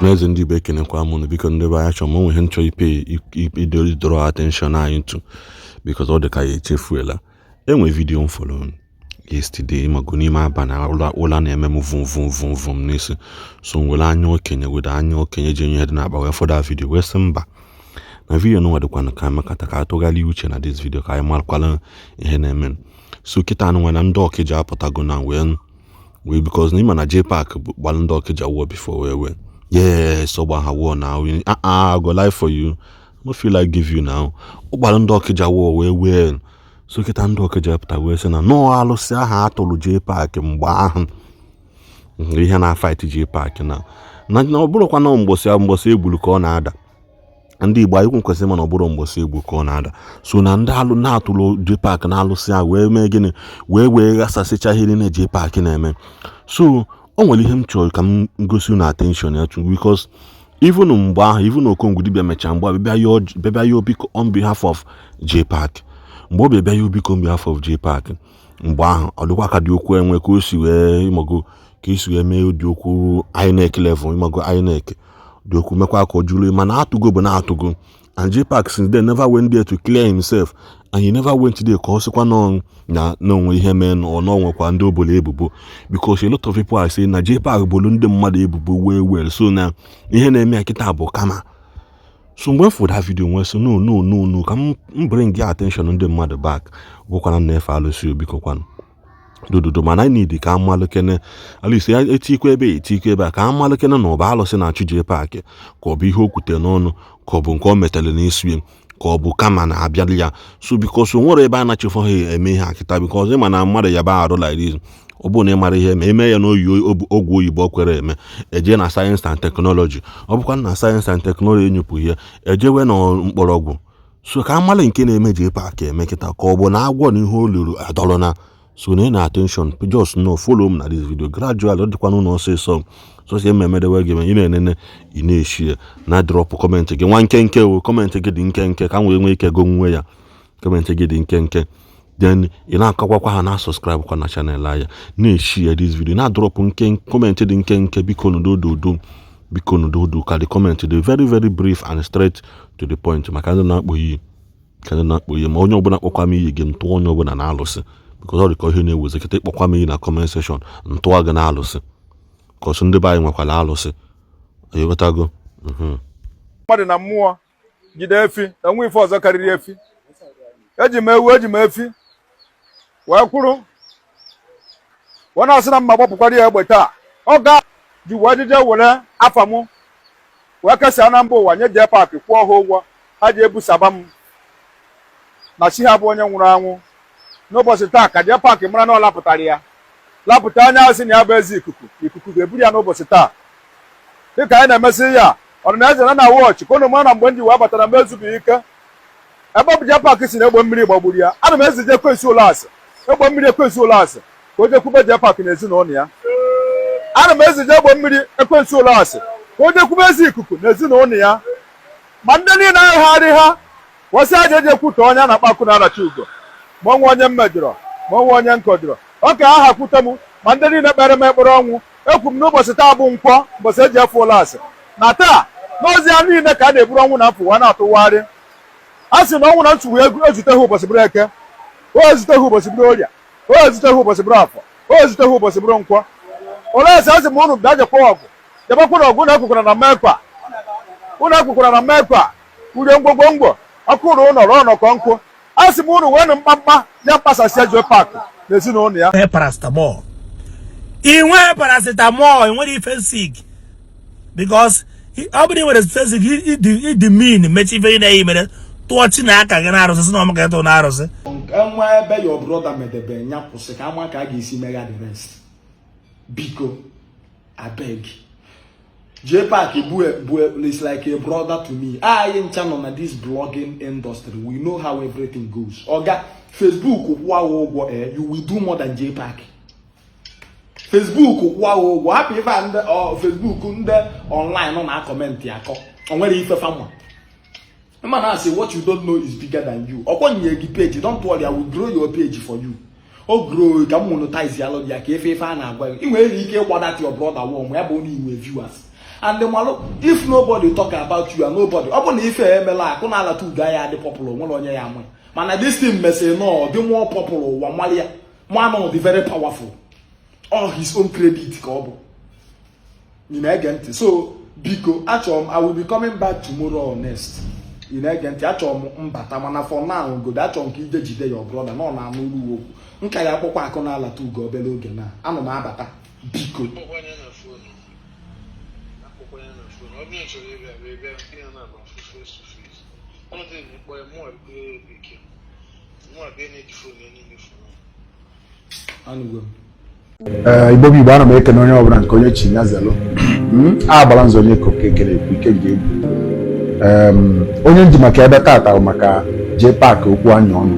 N'eze ndị Igbo, ekenekwa m unu. Biko, ndị be anyị, achọrọ m onwe ihe nchọ ipe idori draw attention anyị to, because ọ dị ka ya echefuela. Enwe video m follow yesterday, ịmago, n'ime abalị, ụla na-eme m vum vum vum vum n'isi. So m were anya okenye, were anya okenye ji ihe dị n'akpa wee fọda video, wee sị mba, na video nwa dịkwanụ ka mekata ka atụgharị uche na this video, ka anyị marakwala ihe na-eme. So kịta anụ nwa na ndị Ọkịja apụtago na wee wee, because na ịma na JPAC gbara ndị Ọkịja war before wee yes, ọ gba ha war na ah ah, I go lie for you? I no feel like give you now. Ọ gbara ndị Ọkịja war wee. So kịta ndị Ọkịja pụta wee sị na nọọ alụsị ahụ atụrụ JPAC mgbe ahụ, ihe na-fight JPAC na ọ bụrụkwa na mgbọsị egburu ka ọ na-ada. Ndị Igbo anyị kwesịrị ịma na ọ bụrụ mgbọsị egbu ka ọ na-ada. So na ndị alụ na-atụrụ JPAC na alụsị ahụ wee mee gịnị, wee ghasasịcha ihe niile JPAC na-eme. So o nwere ihe m chọrọ ka m gosi unu attention ya too, because even mgbe ahụ, even Okongwu dibịa mechaa mgbe bịa yọọ biko on behalf of JPAC, mgbe ọ bịa yọọ biko on behalf of JPAC mgbe ahụ, ọ dịkwa ka dị okwu enwe ka o si wee, ịmago, ka esi wee mee dị okwu INEC level, ịmago, INEC dị okwu mekwa ka ọ jụrụ, mana atụgo bụ na atụgo. And JPAC since then never went there to clear himself, and he never went there ka ọ sịkwa nọ na n'onwe ihe mee na ọ n'onwekwa ndị obolo ebubo, because a lot of people are saying na JPAC bolu ndị mmadụ ebubo wee well. So na ihe na-eme ya kịta bụ kama. So mgbe m fụrụ that video, nwee so no, no, no, no, ka m bring ya attention ndị mmadụ back. Bụkwana na-efe alụsị, biko kwanụ, dododo, mana anyị need ka amalụkene alụsị ya etikwa ebe etikwa ebe a, ka amalụkene na ọ bụ alụsị na-achụ JPAC, ka ọ bụ ihe o kwute n'ọnụ, ka ọ bụ nke o metere n'isi ya, ka ọ bụ kama na-abịali ya. So because o nwere ebe a na-achịfọ ha eme ihe akịta, because ịma na mmadụ ya ba arụ like this, ọ bụrụ na ị mara ihe eme eme ya n'oyi ogwe oyibo kwere eme, eje na science and technology. Ọ bụkwa na science and technology enyopụ ihe, ejewe na mkpọrọgwụ. So ka amala nke na-eme JPAC eme kịta, ka ọ bụ na agwọ na ihe o luru adọrọ na. So na ị na attention, just know, follow m na this video gradually. Ọ dịkwa n'ụlọ ọsịsọ sọsọ eme emedewe gị, ị na-enene, ị na-eshi ya na drop comment gị nwa nkenke o. Comment gị dị nkenke ka m wee nwee ike gonwuwe ya. Comment gị dị nkenke, then ị na-akọkwakwa ha na subscribe kwa na channel anya, na-eshi ya this video, na drop nke comment dị nkenke. Biko nudododo, biko nudodo, ka the comment dị very very brief and straight to the point, maka ndị na-akpọ iyi, ka ndị na-akpọ iyi. Ma onye ọbụla kpọkwa m iyi gị, ntụọ onye ọbụla na-alụsị, because ọ dị ka ihe na-ewezi kịta. Ịkpọkwa m iyi na comment section, ntụọ gị na-alụsị, cause ndị be anyị nwekwara alụsị, ịghọtago? Mmadụ na mmụọ jide efi na nwa ife ọzọ karịrị efi. Eji m ewu, eji m efi wee kwuru wee na-asị na mma gbapụkwara ya egbe taa. Ọ ga ji wee jije were afa mụ wee kesaa na mba ụwa, nye JPAC, kwụọ ha ụgwọ ha ji ebusaba m na chi ha bụ onye nwụrụ anwụ. N'ụbọchị taa ka JPAC mara na ọ lapụtara ya, lapụta anya asị na ya bụ eze ikuku, ikuku ga-eburu ya n'ụbọchị taa. Dịka anyị na-emesị ya ọdịnaeze na na wọchị, ka unu mara na mgbe m ji wee batara m ezubeghị ike. Ebe ọ bụ JPAC si na egbe mmiri gbagburu ya, ana m ezije ekwensu ụlọ asị, egbe mmiri ekwensu ụlọ asị, ka o jekwube JPAC na ezinụlọ ya. Ana m ezije egbe mmiri ekwensu ụlọ asị ka o jekwube eze ikuku na ezinụlọ ya, ma ndị niile agagharị ha wesị aja eji ekwute onye a na-akpọ akụ na-arachi ugo, ma onwe onye m mejọrọ, ma onwe onye m kọjọrọ ọ ka aha kwute m, ma ndị niile kpere m ekpere ọnwụ. Ekwu m n'ụbọchị taa bụ nkwọ, ụbọchị eji efe ụlọ asị na taa n'ozi ya niile ka a na-eburu ọnwụ na mfụ wee na-atụgharị. A sị na ọnwụ na nsogbu ezute ha ụbọchị bụrụ Eke, o ezute ha ụbọchị bụrụ Oria, o ezute ha ụbọchị bụrụ Afọ, o ezute ha ụbọchị bụrụ Nkwọ. Olee esi asị m unu bịa jekwa ọgụ, jebakwara ọgụ. Unu ekwekwara na mmekọ a, unu ekwekwara na mmekọ a urie ngwongwo ọkụ ụrụ ụlọ rụọ ọnọkọ nkụ. A sị m unu weenụ mkpamkpa ya mkpasasịa JPAC na ezinụlọ ya. Nwee paracetamol, ị nwee paracetamol, ị nwere ife sick, because ọ bụrụ ị nwere ife sick, ịdị mean mechi ife ị na-eyi mere tụọ chi na aka gị na-arụsị, sị na ọmaka ịtụ na-arụsị. Enwe ebe your brother medebe nya, kwụsị ka ama ka a ga-esi megha the rest. Biko, abeg, JPAC bu is like a brother to me. Anyị ncha nọ na this blogging industry, we know how everything goes. Oga, Facebook kwụọ ụgwọ, you will do more than JPAC. Facebook kwụọ ụgwọ, hapụ ife a ndị Facebook, ndị online nọ na comment akọ. O nwere ife fama ma na asị, what you don't know is bigger than you. Ọkwa nye gị page, don't worry, I will grow your page for you. O grow ka m monetize ya, ya ka efe ife a na-agwa gị. Ị nwere ike ịgbadata your brother warm ya bụ na inwe viewers. And malụ, if nobody talk about you and nobody, ọ bụ na ife emela akụ na alata ugo ya adị popular, nwere onye ya amụ. Mana this thing mesịrị nọ dị more popular, ụwa mmalị ya mmanụ dị very powerful. All his own credit ka ọ bụ. Ị na-ege ntị? So biko, achọrọ m, I will be coming back tomorrow or next. Ị na-ege ntị? Achọrọ m mbata, mana for now godo, achọrọ m ka ije jide your brother na ọ na-anụ olu okwu nka ya akpọkwa akụ na alata ugo obere oge na anụ m abata, biko. Akpọkwanye na phone, akpọkwanye na phone. Ọ bụrụ na ị chọrọ ịbịa, bịa, bịa nke ya na-agba face to face. Ọnọdụ enyi kpọ ya, mụ abịa bekee, mụ abịa na-eji phone ya niile phone. Anụgo m. Ee, Igbo bụ Igbo, ana m ekene onye ọbụla nke onye chi ya zelu. A gbara nzọ onye koke ekele ekwu ike ji egwu. Onye nji maka ebe tata bụ maka JPAC okwu anya ọnụ.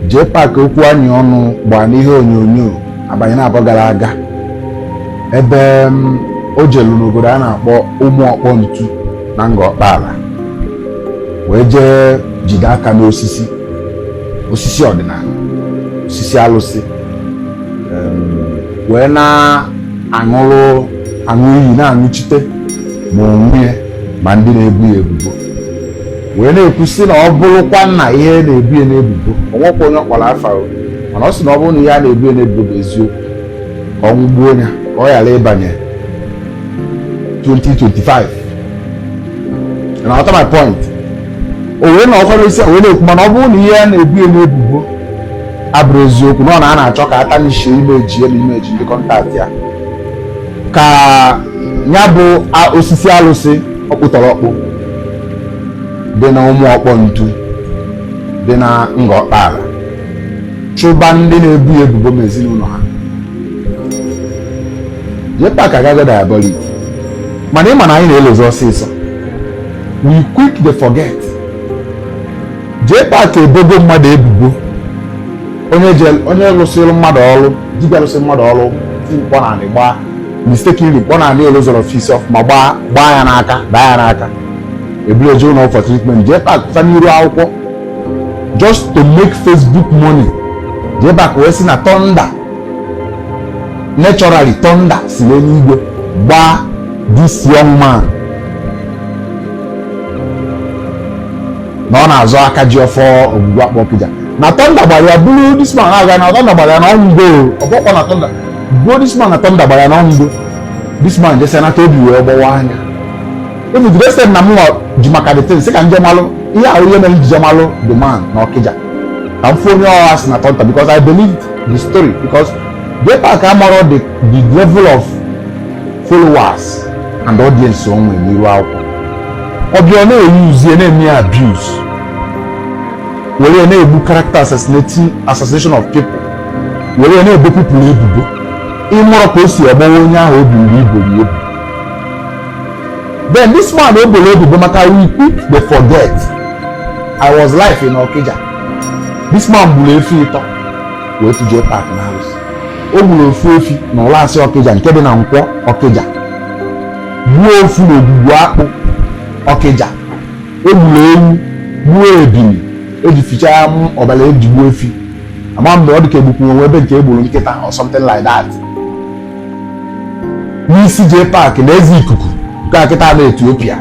JPAC okwu anya ọnụ gbaa n'ihe onyonyo abanye na abụọ gara aga, ebe o jelu n'obodo a na-akpọ Ụmụ Ọkpọ Ntu na Nga Ọkpala, wee jee jide aka n'osisi, osisi ọdịnala, osisi alụsị, wee na-aṅụrụ aṅụ iyi, na-aṅụchite ma onwe ya ma ndị na-ebu ya ebubo, wee na-ekwu sị na ọ bụrụkwa na ihe na-ebu ya n'ebubo, o nwekwa onye ọ kpọrọ afa o, mana ọ sị na ọ bụrụ na ihe a na-ebu ya n'ebubo bụ eziokwu, ka ọ nwụgbuo ya, ka ọ ghara ịbanye 2025. Na ghọta my point? O wee na ọkwara isi wee na-ekwu, mana ọ bụrụ na ihe a na-ebu ya n'ebubo abụrụ eziokwu, na ọ na a na-achọ ka ata n'ishi image ya na image ndị contact ya, ka ya bụ osisi alụsị ọkpụtọrọ ọkpụ dị na Ụmụ Ọkpọ Ntu dị na Nga Ọkpala chụba ndị na-ebu ya ebubo ma ezinụlọ ha. JPAC agago diabolic, mana ịma na anyị na-elozi ọsịsọ, we quick dey forget. JPAC ebogo mmadụ ebubo, onye je onye lụsịrị mmadụ ọrụ, dibịa lụsịrị mmadụ ọrụ, ti mkpọ na anị gbaa mistakenly mkpọ na anị olozoro ọfisi ọfụma, gbaa gbaa ya n'aka, daa ya n'aka, eburu eje ụlọ for treatment. JPAC pụta n'iru akwụkwọ just to make Facebook money. JPAC wee sị na thunder, naturally thunder si n'eluigwe gbaa this young man, na ọ na-azọ aka ji ọfọ ogbugbu akpọ Ọkịja, na thunder gbara ya buru this man aga, na thunder gbara ya na ọnwụgo ọgbọkwa, na thunder gbuo this man, na thunder gbara ya na ọnwụgo. This man jesi nata obi wee gbawa anya. Even to the extent na mụnwa ji maka the thing sị ka nje malụ ihe ahụ, ihe mere njije malụ the man na Ọkịja, ka m fụ onye ọha si na thunder, because I believed the story, because JPAC amarọ the level of followers and audience o nwere n'iru akwụkwọ. Ọbịa ọ na-eyuzie na-eme ya abuse, were ya na-egbu character assassination of people, were ya na-ebo people ebubo. Ịmụrọ ka o si agbawa onye ahụ obi mgbe iboro ya ebubo. Then this man o boro ebubo, maka we quick dey forget, I was live in Okija. This man gburu efi ịtọ wee tụjee park na arụsị. O gburu ofu efi na ụlọ asị Ọkịja nke dị na Nkwọ Ọkịja, gbuo ofu n'Ogbugbu Akpụ Ọkịja. O gburu ewu, gbuo ebili eji fichaa m ọbara eji gbuo efi. Ama mgbe ọ dị ka egbukwu onwe ebe nke egburu nkịta or something like that n'isi JPAC na eze ikuku nke a kịta na Ethiopia.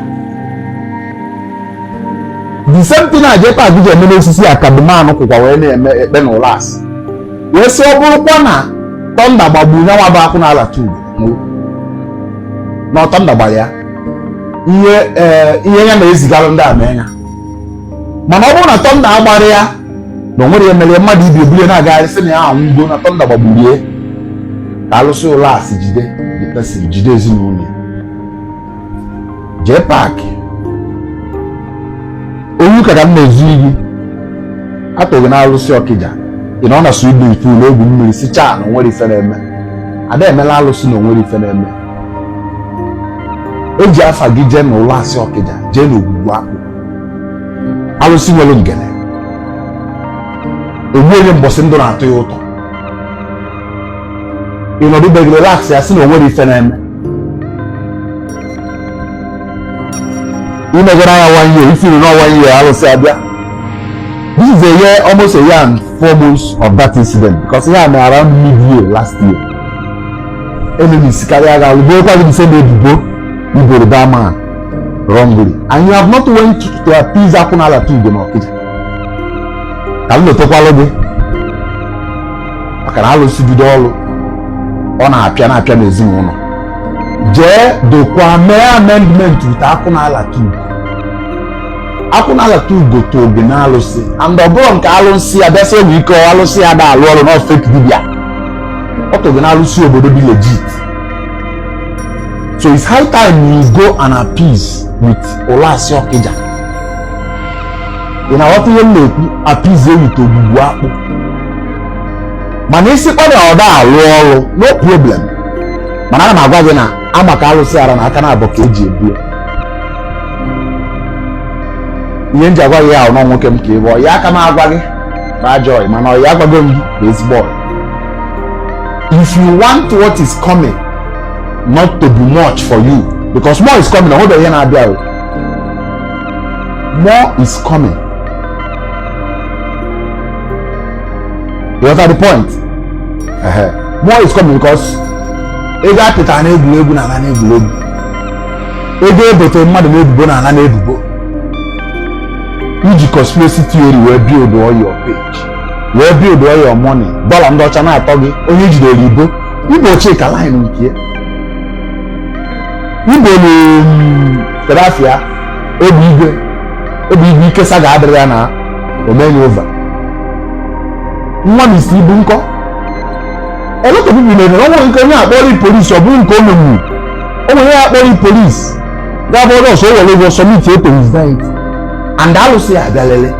The same thing na JPAC ji eme n'osisi akadumanụ kwụkwa wee na-eme ekpe na ụlọ asị, wee sị ọ bụrụkwa na thunder gbagburu nyanwa bụ akwụ na-alata ugo, na thunder gbara ya ihe, ee, ihe ya na-ezigalụ ndị a mee ya. Mana ọ bụrụ na thunder agbara ya, na o nwere ihe mere mmadụ ibi ebulie na-agagharị sị na ya anwụgo, na thunder gbagburie, ka alụsị ụlọ asị jide the person, jide ezinụlọ ya. JPAC onye ụka ka m na-ezu iyi atụghị na alụsị Ọkịja. Ị nọ na swimming pool egwu mmiri, sichaa na onwere ife na-eme. Ada emela alụsị na onwere ife na-eme. Eji afa gị jee n'ụlọ asị Ọkịja, jee n'Ogbugbu Akpụ, alụsị nwere ngene, ogbu onye mbọsị ndụ na-atọ ya ụtọ. Ị nọdụ be gị relax ya, sị na onwere ife na-eme. Imegara ya one year, ifuru na one year alụsị abịa. This is a year, almost a year and 4 months of that incident, because ihe a mere around mid-year last year. Enemies karịa gị alụ bụrụkwa gị the same ebubo iboro that man wrongly, and you have not went to appease akwụnala tugo na Ọkịja. Ka m lotekwalụ gị, maka na alụsị bido ọlụ, ọ na-apịa na-apịa n'ezinụlọ. Jee dokwa, mee amendment with akwụnala tugo. Akwụnala tugo toge na alụsị, and ọ bụrụ nke alụsị ya bịasị enwe ike alụsị ya da alụ ọrụ na fake dibia. Ọ toge na alụsị obodo dị legit. So it's high time you go and appease with Ụlasị Ọkịja. Ị na-aghọta ihe m na-ekwu? Appease with ogbugbu akpụ. Mana isi kpọrọ ọ da alụ ọrụ, no problem. Mana ana m agwa gị na ama ka alụsị ara na aka na abụọ ka eji ebu ya. Ihe m ji agwa gị ya ahụ na nwoke m ka ị bụ ya aka m agwa gị bụ ajọ ọyị, mana ọ ya agwago m gị bụ ezigbo ọyị. If you want what is coming not to be much for you, because more is coming. Ọ ihe na-abịa o, more is coming. You got the point? More is coming, because ego apịtara na egwuregwu na ala na egwuregwu, ego ebotere mmadụ na ebubo na ala na ebubo. Iji conspiracy theory wee build all your page, wee build all your money, dọla ndị ọcha na-atọ gị. Onye ijidere ibo igbo Chika line nke igbo na kedafia egbe igwe, egbe igwe ikesa ga-adịrị ya na omenye over nwa na isi ibu nkọ. A lot of people mere ọ nwere nke onye akpọrọ polisi, ọ bụrụ nke o menwu o nwere ya akpọrọ polisi ga-abụ onye ọsọ o were ụgwọ submit to his deity, and alụsị ya abịa lele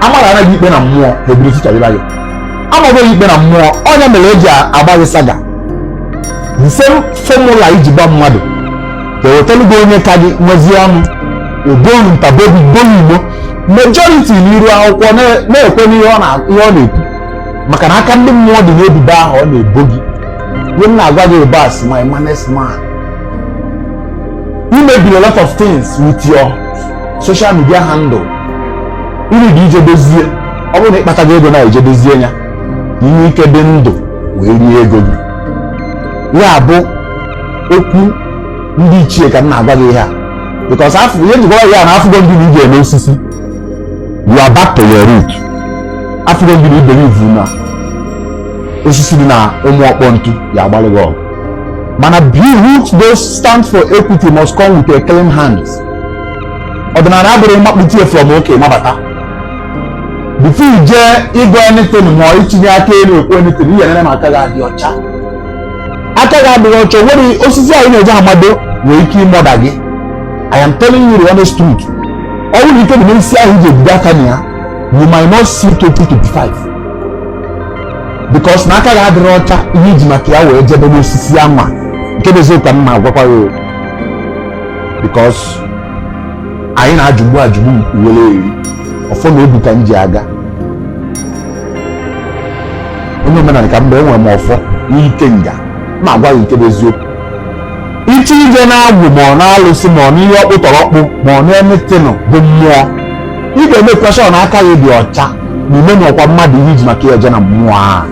amara anaghị ikpe na mmụọ. Ha ebido tichadịba gị, amaghị ikpe na mmụọ. Onye mere eji agba gị saga, the same formula iji gba mmadụ ka ewetelu gị onye ka gị nwezie ọnụ obonu ntabobi bonu igbo majority n'iru akwụkwọ na-ekwe n'ihe ọ na-ekwu, maka na aka ndị mmụọ dị n'ebubo ahụ ọ na-ebo gị. Ihe m na-agwa gị bụ, as my honest man, you mebiri a lot of things with your social media handle. Iri dị ije dozie. Ọ bụrụ na ịkpatago ego na ije dozie ya, ka inwe ike dị ndụ wee rie ego gị. Ya bụ okwu ndị ichie ka m na-agwa gị ihe a, because afọ ihe njikwa ya na afụgo ndị na ị ga-eme osisi. You are back to your root. Afụgo ndị na ibelieve na osisi dị na ụmụ ọkpọ ntu ya agbalụ gị ọgụ. Mana be who those stand for equity must come with a clean hands. Ọdịnala abụrụ mmakputie from oke mabata before you jee ịgụ anything ma itinye aka elu ekwu anything. Ihe nene ma aka gị adị ọcha, aka gị adịghị ọcha, nwere osisi anyị na-eji amado nwere ike ịmọda gị. I am telling you the honest truth. Ọ bụrụ na ike dị n'isi ahụ iji ebido aka na ya, you might not see 2025, because na aka gị adịrị ọcha. Ihe iji maka ya wee jebe n'osisi anwa nke bụ eziokwu ka m ma-agwakwa ya o, because anyị na-ajụgbu ajụgbu uwere eri ọfọ na obi ka m ji aga. Onye omenala ka mgbe enwere m ọfọ n'ike nga ma agwa gị nke bụ eziokwu. Iche ije na-agwụ ma ọ na-alụsị ma ọ n'ihe ọkpụ tọrọ ọkpụ ma ọ na-emetinụ bụ mmụọ, ị ga-eme pressure na aka gị dị ọcha na ime na ọkwa mmadụ ihe iji maka ya eje na mmụọ a,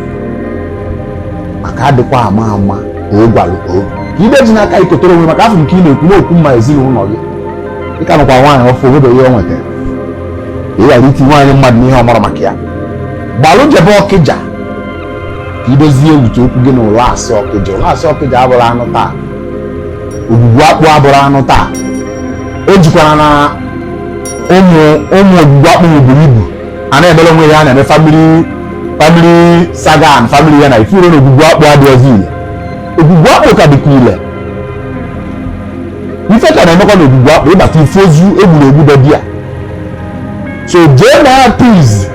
maka adịkwa ama ama ka o gwalụ o ka ibe ji n'aka ikotere onwe maka afọ nke ị na-ekwu n'okwu mma ezinụlọ gị. Ị ka nụkwa nwaanyị ọfụ obodo ihe o nwetara ka ị ghara iti nwaanyị mmadụ n'ihe ọ mara maka ya. Gbalụ jebe Ọkịja ka idozie ewute okwu gị na Ụlasị Ọkịja. Ụlasị Ọkịja abụrụ anụ taa, ogbugbu akpụ abụrụ anụ taa. O jikwara na ụmụ ụmụ ogbugbu akpụ buru ibu a na-emere onwe ya, a na-eme family family saga and family ya na ifuru na ogbugbu akpụ adịghịzi ile. Ogbugbu akpụ ka dịkwa ile. Ife ka na-emekwa na ogbugbu akpụ ịbata ife ozu egburu egbu dị ya. So jee na appease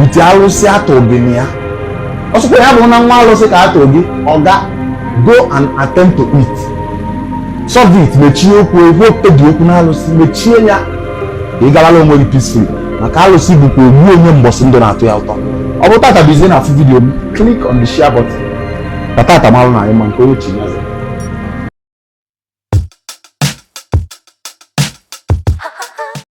with alụsị atụ gị na ya. Ọsọkwa ya bụ na nwa alụsị ka atụ gị ọga, go and attend to it, solve it. Mechie okwu ekwu okpebi okwu na alụsị, mechie ya ka ị garala onwe gị peacefully, maka alụsị bụkwa ogbu onye mbọsị ndụ na-atụ ya ụtọ. Ọ bụ tata bụ izie na afụ video m, click on the share button ka tata marụ na anyị ma nke onye chi ya.